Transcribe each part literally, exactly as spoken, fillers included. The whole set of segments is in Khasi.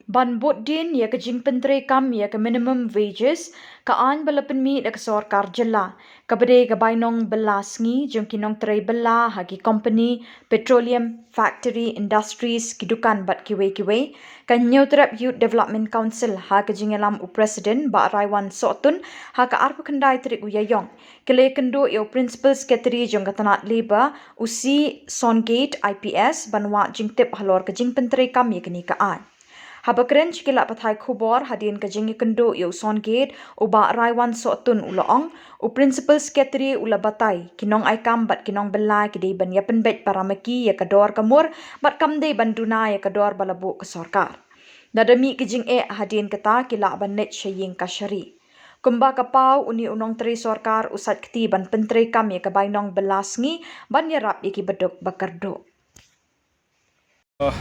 Ban bud dien ïa ka jingpyntreikam ïa ka minimum wages, ka aiñ ba la pynmih da ka sorkar jylla, kaba dei ka bainong bylla sngi jong ki nongtrei bylla ha ki company, petroleum, factory, industries, ki dukan bad kiwei kiwei, ka Hynñiewtrep Youth Development Council ha ka jingïalam u President Bah Raiwan Sohtun ha ka arphew khyndai tarik u Ïaïong, ki la ïakynduh ïa u Principal Secretary jong ka tnat Labour, u C Songate I P S, ban wad jingtip halor ka jingpyntreikam ïa kane ka aiñ. Haba kren sha ki lad pathai khubor hadien ka jingïakynduh ïa u Songate, u Bah Raiwan Sohtun u la ong, u Principal Secretary u la batai, ki nongaikam bad ki nongbylla ki dei ban ïapynbeit para ma ki ïa ka dor ka mur, bad kam dei ban duna ïa ka dor ba la buh ka sorkar. Lada mih ki jingeh hadien kata ki lah ban leit sha ïing kashari. Kumba ka paw, une u nongtrei sorkar u sait kti ban pyntreikam ïa ka bainong bylla sngi ban ïarap ïa ki baduk bakyrduh. Uh,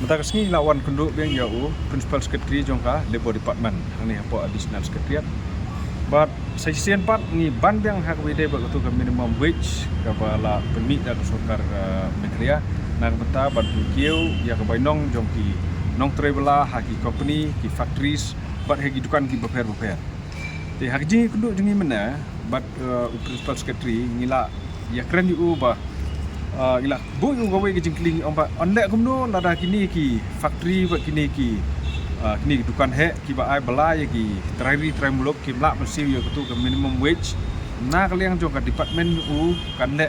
mynta ka sngi la wan kynduh biang ïa u Principal Secretary jong ka Labour Department hangne hapoh Additional Secretariat. Bad sa shisien pat ngi ban biang ha kaba ïadei bad katu ka minimum wage kaba la pynmih da ka sorkar, uh, Meghalaya, na ka bynta ban pynkiew ïa ka bainong jong ki nongtrei bylla ha ki company, ki factories, bad ha ki dukan kiba pher bapher. Te ha ka jingïakynduh jong ngi mynne bad, uh, u Principal Secretary, ngi la ïakren ïa u ba, uh, ngi la buh ïa u kawei ka jingkylli, ngi ong ba yn leh kumno lada kine ki factory bad kine ki, uh, kine ki dukan heh kiba ai bylla ïa ki trai ri trai muluk kim lah ban siew ïa katu ka minimum wage, na ka liang jong ka department u kan leh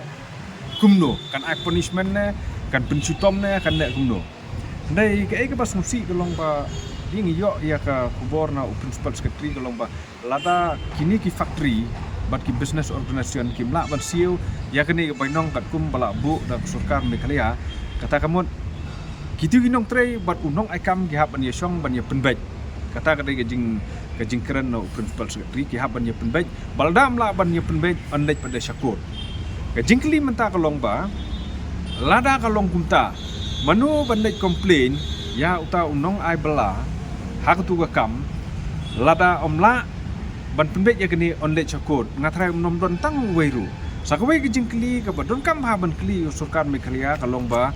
kumno, kan ai punishment ne, kan pynshitom ne, kan leh kumno. Hynrei kaei kaba sngewsih ka long ba, dei ngi ïoh ïa ka khubor na u Principal Secretary ka long ba, lada kine ki factory bad ki business organisation kim lah ban siew ïa kane ka bainong katkum ba la buh da ka sorkar Meghalaya, kata ka mut kito ki nongtrei bad u nongaikam ki hap ban ïashong ban ïapynbeit. Kata ka dei ka jing, ka jingkren na u Principal Secretary, ki hap ban ïapynbeit. Ba lada ym lah ban ïapynbeit, yn leit pat de sha court. Ka jingkylli mynta ka long ba, lada ka long kumta, mano ban leit complain ïa uta u nongai bylla ha katu ka kam, lada ym lah ban pynbeit ïa kane, yn leit sha court. Nga tharai ym don tang uwei ruh. Sa kawei ka jingkylli kaba donkam bha ban kylli ïa u sorkar Meghalaya ka long ba,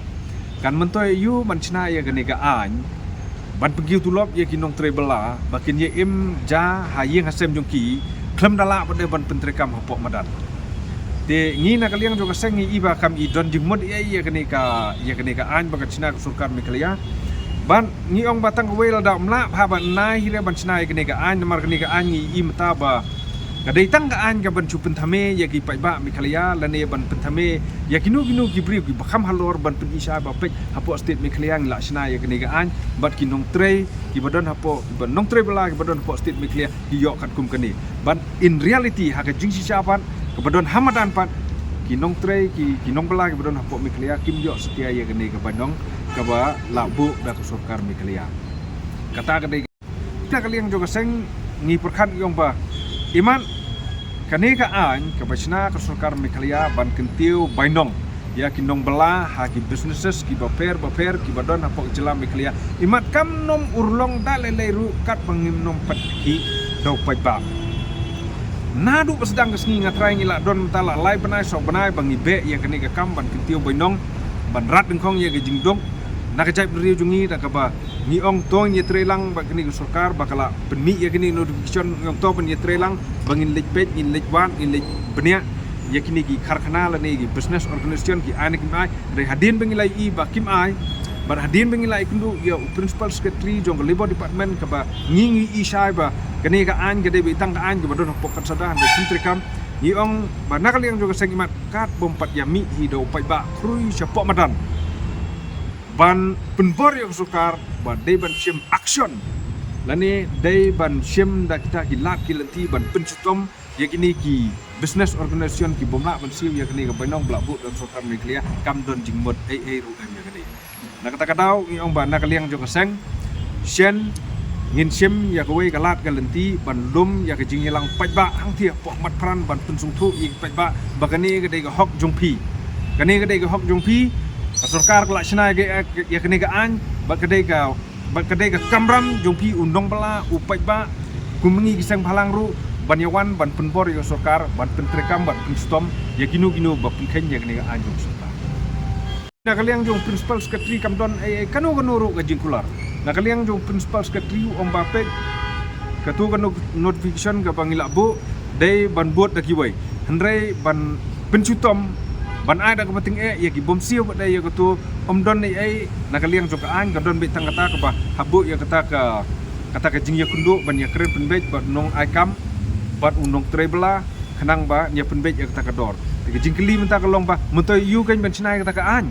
kan myntoi aïu ban shna ïa kane ka aiñ ban pynkiew tulop ïa ki nongtrei bylla ba kin ïa im ja ha ïing ha sem jong ki, khlem da lah pat de ban pyntreikam hapoh madan. Te ngi na ka liang jong ka seng ngi i ba kam i don jingmut ïa, ïa kane ka, ïa kane ka aiñ ba ka shna ka sorkar Meghalaya. Bad ngi ong ba tang kawei, lada ym lah bha ban nai hi re ban shna ïa kane ka aiñ, namar kane ka aiñ ngi i mynta ba ka dei tang ka aiñ ka ban shu pynthame ïa ki paidbah Meghalaya lane ban pynthame ïa kino kino ki briew kiba kham halor ban pyni shai ba peit hapoh state Meghalaya ngi la shna ïa kane ka aiñ, bad ki nongtrei kiba don hapoh, kiba nongtrei bylla kiba don hapoh state Meghalaya ki ïoh katkum kane. Bad in reality ha ka jingshisha pat kaba don ha madan pat, ki nongtrei, ki, ki nongbylla kiba don hapoh Meghalaya kim ïoh satia ïa kane ka bainong kaba la buh da ka sorkar Meghalaya. Kata ka dei na ka liang jong ka seng ngi pyrkhat ngi ong ba, imat kane ka aiñ kaba shna ka sorkar Meghalaya ban kyntiew bainong ïa ki nongbylla ha ki businesses kiba pher bapher kiba don hapoh ka jylla Meghalaya, imat kam nym urlong da lei lei ruh katba ngim nym pat hi da u paidbah. Naduh ba sdang ka sngi nga tharai ngi la don mynta la lai bnai saw bnai ba ngi beh ïa kane ka kam ban kyntiew bainong, ban rat dyngkhong ïa ka jingduk na ka jaitbynriew jong ngi, da kaba ngi ong to ngin ïatreilang bad kane ka sorkar ba ka la pynmih ïa kane notification, ngi ong to ban ïatreilang ba ngin leit peit, ngin leit wad, ngin leit bniah ïa kine ki karkhana lane ki business organisation ki ai ne kim ai. Hynrei hadien ba ngi la ïohi ba kim ai, bad hadien ba ngi la ïakynduh ïa u Principal Secretary jong ka Labour Department kaba ngi, ngi ïohi shai ba kane ka aiñ ka dei ba i tang ka aiñ kaba don hapoh ka sdang, hynrei kim treikam. Ngi ong ba na ka liang jong ka seng imat katba ym pat ïa mih hi da u paidbah khrui shapoh madan ban pynbor ïa ka sorkar ba dei ban shim action lane dei ban shim da kita ki lad ki lynti ban pynshitom ïa kine ki business organisation ki bym lah ban siew ïa kane ka bainong ba la buh da ka sorkar Meghalaya, kam don jingmut ei ei ruh em ïa kane. Na kata ka daw ngi ong ba na ka liang jong ka seng, shen ngin shim ïa kawei ka lad ka lynti ban lum ïa ka jingïalang paidbah hangthie hapoh mat phran ban pynsngewthuh ïa ki paidbah ba kane ka dei ka hok jong phi. Kane ka dei ka hok jong phi. Ka sorkar ka la shna ïa ka, ïa kane ka aiñ, bad ka dei ka, bad ka dei ka kamram jong phi u nongbylla, u paidbah, kum ngi ki seng bhalang ruh, ban ïa wan ban pynbor ïa ka sorkar, ban pyntreikam, ban pynshitom ïa kino kino ba pynkheiñ ïa kane ka aiñ jong ka sorkar. Na ka liang jong Principal Secretary kam don ei ei kano kano ruh ka jingkular. Na ka liang jong Principal Secretary u ong ba peit, kato ka no-, notification kaba ngi la buh dei ban bud da kiwei. Hynrei ban pynshitom, ban ai da kaba tyngeh ïa ki bym siew ba dei ïa kato, ym don ei ei na ka liang jong ka aiñ, ka don beit tang kata kaba hap buh ïa kata ka, kata ka jingïakynduh ban ïakren pynbeit bad nong ai kam bad u nongtrei bylla khnang ban ïa pynbeit ïa kata ka dor. Te ka jingkylli mynta ka long ba mynta ïa u kan ban shna ïa kata ka aiñ.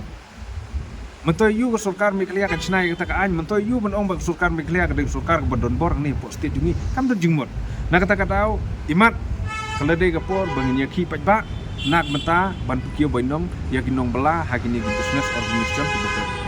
Mynta ïa u ka sorkar Meghalaya kan shna ïa kata ka aiñ, mynta ïa u ban ong ba ka sorkar Meghalaya ka dei ka sorkar kaba don bor hangne hapoh state jong ngi. Kam don jingmut. Na kata ka daw, imat ka la dei ka por ba ngin ïakhih paidbah na ka bynta ban pynkiew bainong ïa ki nongbylla ha kine ki business organization kiba kren.